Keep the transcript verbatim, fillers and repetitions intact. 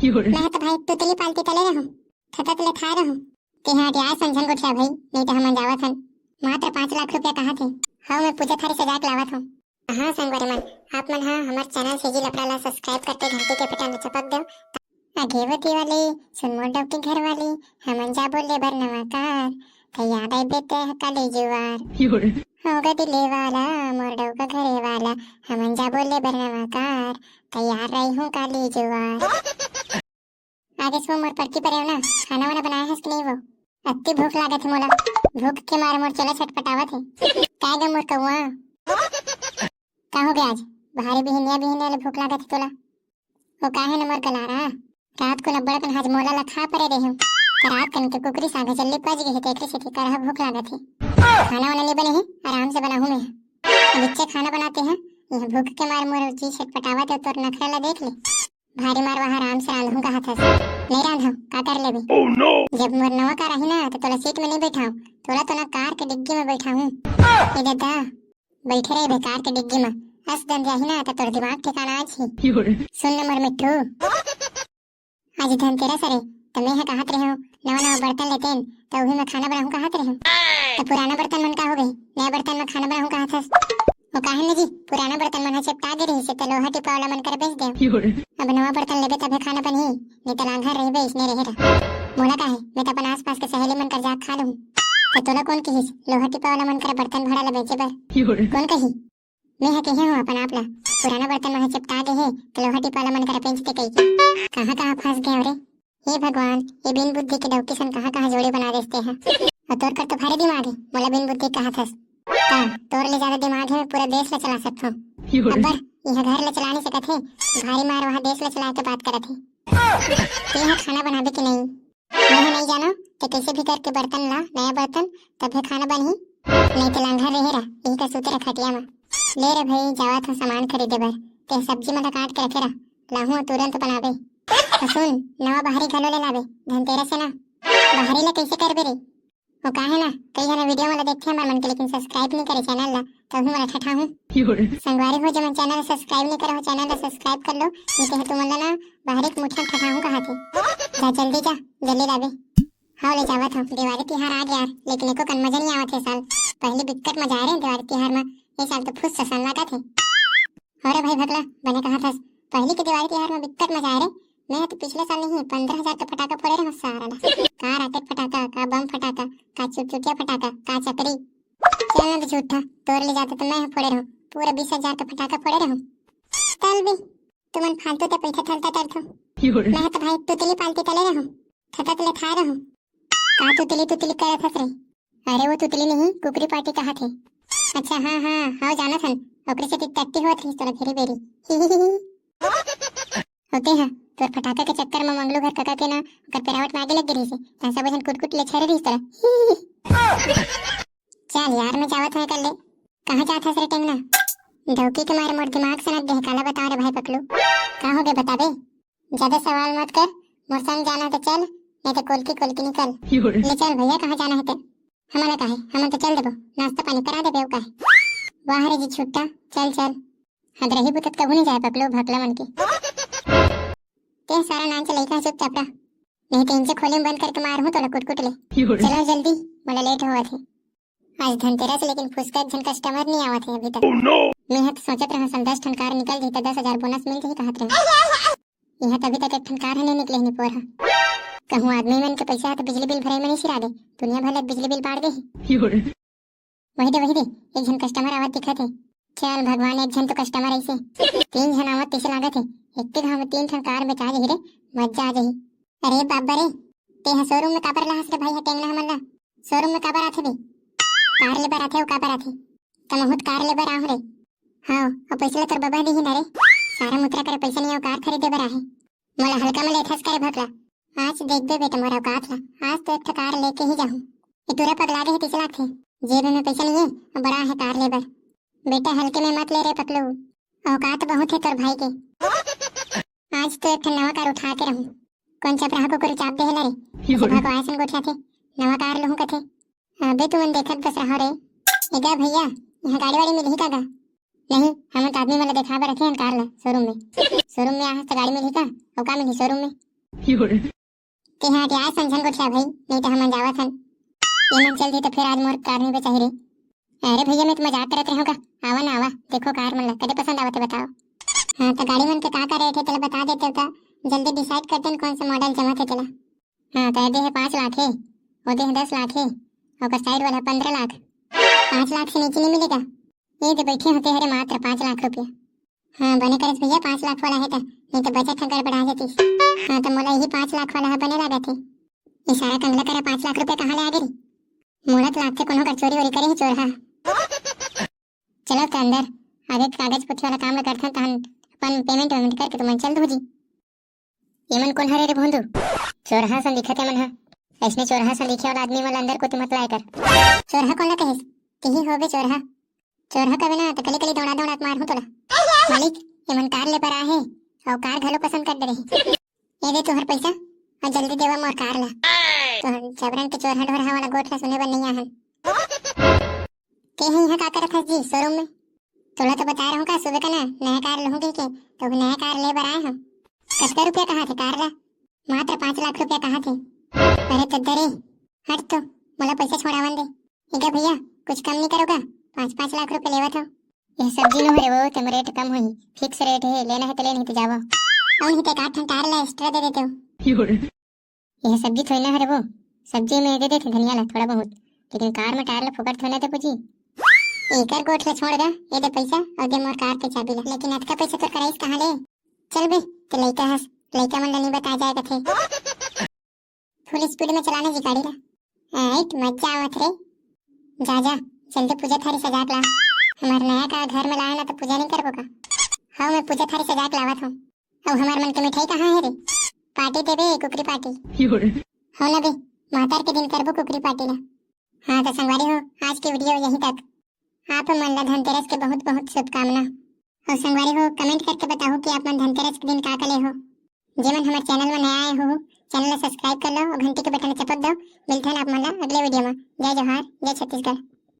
मैं ह तो भाई तुतली पालती तले रहूं, थतत ले थाय रहूं। तेहा अटियाय समझन गोठिया भाई, नहीं तो हमन जावत हन। मात्र पाँच लाख रुपया कहा थे। हव, मैं पूजा थारी सजा के लावत हूँ। हाँ संगवारी मन, आप मन हा हमर चैनल सेजी लफड़ा ला सब्सक्राइब करके घंटी के बटन ला चपक दो। आगे वो दिवाली, सुन मोर डौकी घर वाली, हमन जाबो लेबर नवा कार। तैयार रहिबे ते ह काली जुआर। हो गदी ले वाला, मोर डौका घरे वाला, हमन जाबो लेबर नवा कार। तैयार रही हूँ काली जुआर। आगे सो मोर पड़की परेव ना, खाना वाना बनाए हस कि नहीं वो? अत्ती भूख लागत हे मोला, भूख के मारे मोर चोला छटपटावत हे। काय ग मोर कौआ? का हो गया आज? भारी बिहनिया बिहनिया ले भूख लागत हे तोला। वो का हे न मोर गलारा, रात को नब्बड़ कन हाजमोला ला खा परे रहे हूँ। त रात कन के कुकरी सागे जल्दी पच गए हे, तेकरे सेती करहा भूख लागत हे। खाना वाना नहीं बने हे, आराम से बनाहूँ मैं। अब इच्छे खाना बनाते हैं, यह भूख के मारे मोर जी छटपटावत हे, तोर नखरा ला देख ले। भारी मारवा हराम से रांधहूं कहत हस। नहीं रांधव, का कर लेबे? जब मोर नवा कार आही ना, तो तोला सीट में नहीं बैठाऊं, तोला तो ना कार के डिग्गी में बैठाऊं। ए दादा, बैठे रहे बे कार के डिग्गी में, अस दन जाही ना, तो तोर दिमाग ठिकाना आ जाही। सुन न मोर मिट्ठू, आज धनतेरस हरे, तो मैं ह कहत रहे हूँ, नवा नवा बर्तन लेतेन, तो उही में खाना बनाहूं कहत रहे हूँ। तो पुराना बर्तन मन का हो गए, नया बर्तन में खाना बनाहूं कहत हस। वो काहे न जी, पुराना बर्तन मन ह चेपटा गे रहिस हे, त लोहा टिपा वाला मन कर बेच देव। अब नवा बर्तन लेबे तभे खाना बनही, नहीं त लांघर रहिबे इसने रहे रह। मोला काहे, मैं त अपन आसपास के सहेली मन कर जाके खा लूं। त तोला कौन कहिस लोहा टिपा वाला मन कर बर्तन भाड़ा ला बेचे बर? कौन कही? मैं ह कहे हूँ अपन आप ला, पुराना बर्तन मन ह चेपटा गे हे, त लोहा टिपा वाला मन कर बेच दे कहिके। कहाँ कहाँ फंस गए रे? हे भगवान, ये बिन बुद्धि के डौकी सन कहाँ कहाँ जोड़ी बना देस तेहा। अउ तोर कर तो भारी दिमाग हे, मोला बिन बुद्धि कहत हस। का, तोर ले ज्यादा दिमाग हे, मैं पूरा देश ला चला सकत हूँ। अब्बर, यह घर ला चला नहीं सकत हे, भारी मारवा देश ला चलाए के बात करत हे। तेहा खाना बनाबे कि नहीं? मैं ह नहीं जानो, ते कैसे भी करके बर्तन ला, नया बर्तन, तभे खाना बनही, नहीं तो लांघर रहे रा, यही का सूते रा खटिया में। ले रे भाई, जावत हूँ सामान खरीदे बर, ते सब्जी मन ला काट के रखे रा, लाहूँ तुरंत बनाबे। अउ सुन, नवा बहारी घलो ले लाबे, धनतेरस हे ना। बहारी ला कैसे करबे रे? वो का हे ना, कई झन वीडियो मन ला देखथे हमर मन के, लेकिन सब्सक्राइब नहीं करे चैनल ला, तो उही मन ला ठठाहूँ। संगवारी हो, जेमन चैनल ला सब्सक्राइब नहीं करे हो, चैनल ला सब्सक्राइब कर लो, नहीं तो तुमन ला ना बहारी के मुठिया ठठाहूँ कहाथे। जा जल्दी जा, जल्दी लाबे। हाँ ले जावत हूँ, दिवाली तिहार आ गया, लेकिन एको कन मजा नहीं आवत हे साल। पहले बिक्कट मजा आए रहे दिवाली तिहार में, ये साल तो फुस सन लागत हे। अरे भाई भगला, बने कहा थस, पहली के दिवाली तिहार में बिक्कट मजा आए रे। मैं तो पिछले साल नहीं, पंद्रह हजार के फटाका फोड़े रहे सारा ला। का राकेट फटाका, का बम फटाका, का चुटचुटिया फटाका, का चकरी। चल ना तो झूठा, तोर ले जाते तो मैं फोड़े रहूं, पूरा बीस हजार के फटाका फोड़े रहूं। तल भी, तुमन फालतू ते पैसा ठलता टरथो। मैं तो भाई तुतली पालती तले रहूं, थतत ले थाय रहूं। का तुतली तुतली करत हस रे? अरे वो तुतली नहीं, कुकरी पार्टी कहा थे। अच्छा हाँ हाँ हाँ, जानत हन, ओकरे से तत्ती होत रहिस तोला घेरी बेरी। होते हैं, तोर फटाका के चक्कर में मंगलू घर कका के ना, ओकर पेरावट में आगे लग गे रहिस, तहाँ सब झन कुटकुट ले छरे रहिस तोला। चल यार, मैं जावत हूँ कर ले। कहाँ जात हस रे टेंगना? डौकी के मारे मोर दिमाग सनक गे हे, काला बताओ रे भाई पकलू। का हो गे बताबे? ज्यादा सवाल मत कर, मोर संग जाना है तो चल, नहीं तो कोलकी कोलकी निकल। ले चल भैया, कहाँ जाना है ते? हमन ला काहे, हमन तो चल देबो, नाश्ता पानी करा देबे, अउ काहे। वाह रे जी छुट्टा, चल चल। हदरही बुतत कभू नहीं जाए पकलो भकला मन के। ते सारा नान चलाई का चुपचाप रह, नहीं तो इंचे खोली में बंद करके मारहूँ तोला कुटकुट ले। चलो जल्दी, मोला लेट होवत हे। आज धनतेरस लेकिन फुसका एक झन कस्टमर नहीं आवत हे अभी तक। मैं ह तो सोचत रहूं सन दस ठन कार निकल जाही त दस हजार बोनस मिल जाही कहत रहूं। इहाँ तभी तक एक ठन कार ह नहीं निकले हे निपोर ह। कहूँ आदमी मन के पैसा ह तो बिजली बिल भरे में नहीं सिरा दे, दुनिया भर ले बिजली बिल बाढ़ दे हे। वही दे, वही दे, एक झन कस्टमर आवत दिखत हे। चल भगवान, एक झन तो कस्टमर ऐसे तीन झन आवत तैसे लागत हे। एक घाव में तीन ठन कार बेचा जाही रे, मजा आ जाही। अरे बाबा रे, ते ह शोरूम में काबर लाहस रे भाई ह टेंगना हमन ला? शोरूम में काबर आथे बे? कार ले बर आथे, अउ काबर आथे? त महूँ त कार ले बर आहूँ रे। हाँ, अउ पैसा ला तोर बबा दिही ना रे। सारा मुतरा करे पैसा नहीं, अउ कार खरीदे बर आहे। मोला हल्का में लेथस करे भकला। आज देखबे बेटा मोर औकात ला। आज तो एक ठो कार लेके ही जाहूँ। ये टूरा पगला गे हे तैसे लागथे। जेब में पैसा नहीं है, अउ बड़ा है कार ले बर। बेटा हल्के में मत ले रे पकलू। औकात बहुत है तोर भाई के। आज तो एक ठन नवा कार उठा के रहूं। कौन चपराहा कुकुर चाप दे हे ला रे? ये बड़े। चपराहा को आसन गोठियाथे, नवा कार लूहूं कथे। अबे तुमन देखत बस रहो रे। ए गा भैया, यहाँ गाड़ी वाड़ी मिलही का गा? नहीं, हमन तो आदमी मन ला देखाए बर रखे हन कार ला शोरूम में। शोरूम में आहस त गाड़ी मिलही का? अउ का मिलही शोरूम में? तेहा आज समझन गोठिया भाई, नहीं तो हमन जावत हन। ये मन चल दी तो फिर आज मोर कार नहीं बेचाही रे। अरे भैया, मैं तो मजाक करत रहूँगा। आवा ना आवा, देखो कार मन ला कदे पसंद आवत है बताओ। हाँ, तो गाड़ी मन के का का रेट है तेला बता देते हो तो जल्दी डिसाइड कर देन कौन सा मॉडल जमत है तेला। हाँ, तो दे है पाँच लाख है, वो दे है दस लाख है, ओकर साइड वाला पंद्रह लाख। पाँच लाख से नीचे नहीं मिलेगा। ये दे बैठे होते हरे मात्र पाँच लाख रुपया। हाँ, बने करस भैया, पाँच लाख वाला है त, नहीं तो बजट ह गड़बड़ा जातिस। हाँ, तो मोला यही पाँच लाख वाला ह बने लागत है। ये सारा कंगला करा पाँच लाख रुपया कहाँ ले आ गे रे? मोला तो लागथे कोनो कर चोरी वोरी करे है चोरहा। चलो तो अंदर, आगे कागज पुथी वाला काम ल करथन, तहन अपन पेमेंट वेमेंट करके तुमन चल दू जी। ये मन कोन हरे रे भोंदू? चोरहा सन दिखत है मन हा। ऐसने चोरहा सन दिखे वाला आदमी मन ल अंदर कोती मत लाए कर। चोरहा कोन ला कहेस? तिही होबे चोरहा। चोरहा कबे ना तो कली कली दौड़ा दौड़ा के मारहूं तोला। मालिक, ये मन कार ले बर आए हे, अउ कार घलो पसंद कर डरे हे। ये दे तुहर पैसा, अउ जल्दी देवा मोर कार ला। तो जबरन के चोरहा ढोरहा वाला गोठ ला सुने बर नहीं आहन। ते ही यहाँ का करत हस जी शोरूम में? तोला तो बता रहूं का सुबह का ना नया कार लूहूं कहिके, तो नया कार ले बर आए हम। कतका रुपया कहा थे कार ला? मात्र पाँच लाख रुपया कहा थे। अरे तो दे रे, हट तो, मोला पैसा छोड़ावन दे। इगा भैया, कुछ कम नहीं करोगा? पाँच पाँच लाख रुपया लेवत हो। यह सब्जी नो हरे वो, तेम रेट कम होही, फिक्स रेट है, लेना है तो ले, नहीं तो जावा। अउ नहीं तो एक आध ठन कार ला एक्स्ट्रा दे देते हो। यह सब्जी थोड़ी ना हरे वो, सब्जी में दे देते धनिया ला थोड़ा बहुत, लेकिन कार में टायर ला फोकट थोड़ी ना दे पूजी। एकर गोठ ला छोड़ दा, ये दे पैसा अउ दे मोर कार के चाबी ला। लेकिन अतका पैसा तोर कराइस कहाँ ले? चल बे, ते लइका हस, लइका मन ला नहीं बताया जाए कथे। फुल स्पीड में चलाना जी गाड़ी ला। आइट मजा आवत रे। जा जा, जल्दी पूजा थारी सजा के ला। हमार नया का घर में लाए ना तो पूजा नहीं करबो का? हाँ, मैं पूजा थारी सजा के लावत हूँ। अब हमार मन के मिठाई कहाँ है रे? पार्टी देबे कुकरी पार्टी। हो ना बे, मातार के दिन करबो कुकरी पार्टी ला। हाँ तो संगवारी हो, आज के वीडियो यहीं तक। आप मन ला धनतेरस के बहुत बहुत शुभकामना। और संगवारी हो, कमेंट करके बताओ कि आप मन धनतेरस के दिन का का ले हो। जेमन हमारे चैनल में नया आए हो, चैनल ला सब्सक्राइब कर लो और घंटी के बटन ला चपक दो। मिलते हैं आप मन ला अगले वीडियो में। जय जोहार, जय छत्तीसगढ़।